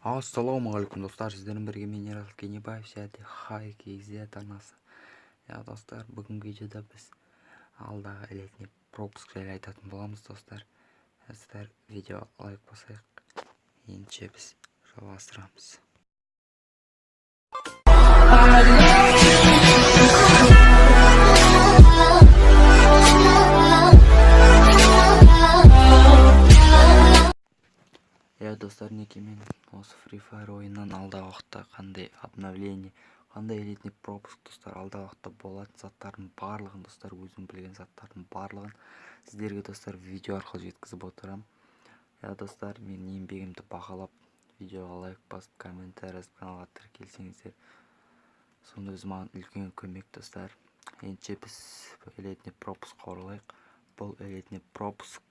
Ассалаумағалейкум достар, сіздермен бірге мен Ерасыл Кенебаев және Хай KZ арнасы. Я достар, бүгінгі видеода біз алдағы летний пропуск жайлы айтатын боламыз достар. Сіздер видео лайк басайық. Ендеше біз жалғастырамыз. Я достар, неке мен осы Free Fire ойыннан алдағы уақытта қандай обновление, қандай летний пропуск достар, алдағы уақытта болатын заттардың барлығын достар, өзім білген заттардың барлығын сіздерге достар видео арқылы жеткізіп отырамын. Я достар, менің еңбегімді бағалап, видеоға лайк басып, комментарий жазып, каналға тіркелсеңіздер, сонда өзі маған үлкен көмек достар. Ендеше біз летний пропуск оралайық. Бұл летний пропуск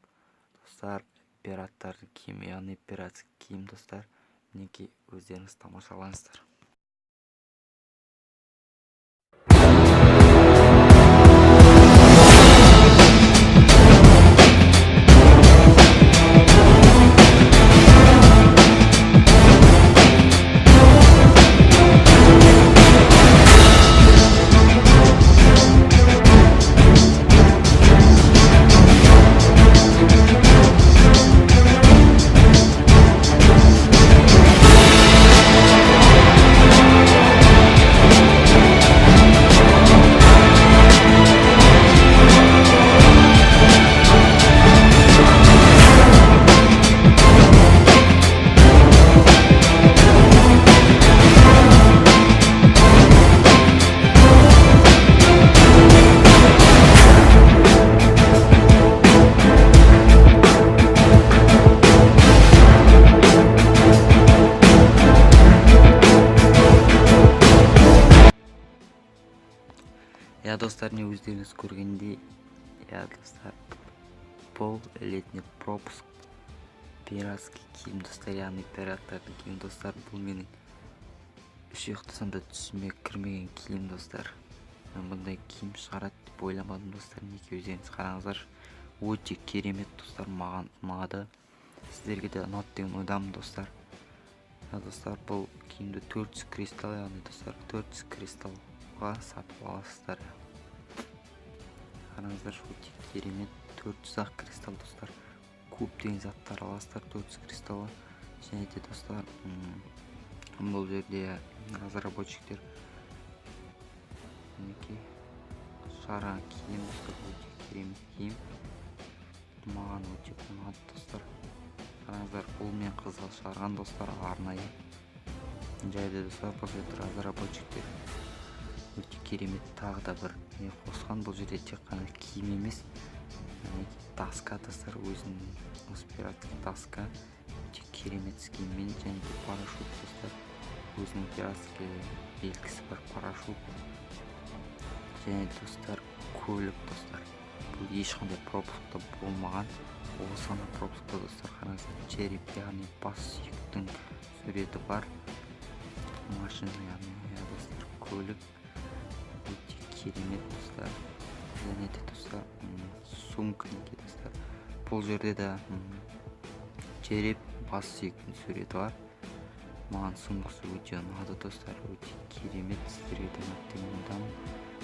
достар пираттардың киімі, яғни пиратский киім достар. Мінекей өздеріңіз тамашалаңыздар. Я достар, не өздеріңіз көргендей, я достар, бұл летний пропуск пиратский киім достар, яғни пираттардың киімі достар. Бұл менің үш ұйықтасам да түсіме кірмеген киім достар. Мен бұндай киім шығарады деп ойламадым достар. Неге өздеріңіз қараңыздар, өте керемет достар, маған ұнады, сіздерге де ұнады деген ойдамын достар. Я достар, бұл киімді 400 кристалл, яғни достар 400 кристаллға сатып аласыздар. Қараңыздар, өте керемет 400 ақ кристалл достар, көптеген заттар аласыздар 400 кристаллға. Және де достар, бұл жерде разработчиктер мінекей шығарған киім достар, өте керемет киім, маған өте ұнады достар. Қараңыздар, ұл мен қызға шығарған достар арнайы. Және де достар, бұл жерде разработчиктер өте керемет тағы да бір не қосқан. Бұл жерде тек қана киім емес, доска достар, өзінің осы пираттық доска өте керемет скинмен, және де парашют достар, өзінің пиратский белгісі бар парашют. Және достар, көлік достар, бұл ешқандай пропускта болмаған, осы ғана пропускта достар. Қараңыздар, череп, яғни бас сүйектің суреті бар машина, яғни достар көлік өте керемет достар. Және де достар, сумка неге достар, бұл жерде де череп, бас сүйектің суреті бар. Маған сумкасы өте ұнады достар, өте керемет, сіздерге де ұнады деген ойдамын.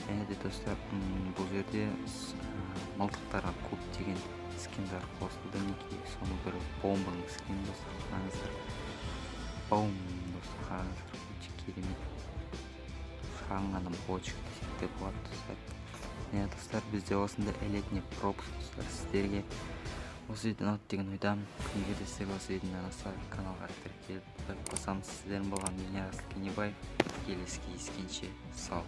Және де достар, бұл жерде мылтықтарға көптеген скиндар қосылды. Мінекей соның бірі бомбаның скині достар, қараңыздар, бум достар, қараңыздар, өте керемет шағын ғана бочка десек те болады достар. Міне достар, бізде осындай летний пропуск достар. Сіздерге осы видео ұнады деген ойдамын. Егер де сіздерге осы видео ұнаса, каналға тіркеліп лайк басамыз. Сіздермен болған мен Ерасыл Кенебаев. Келесі кездескенше сау.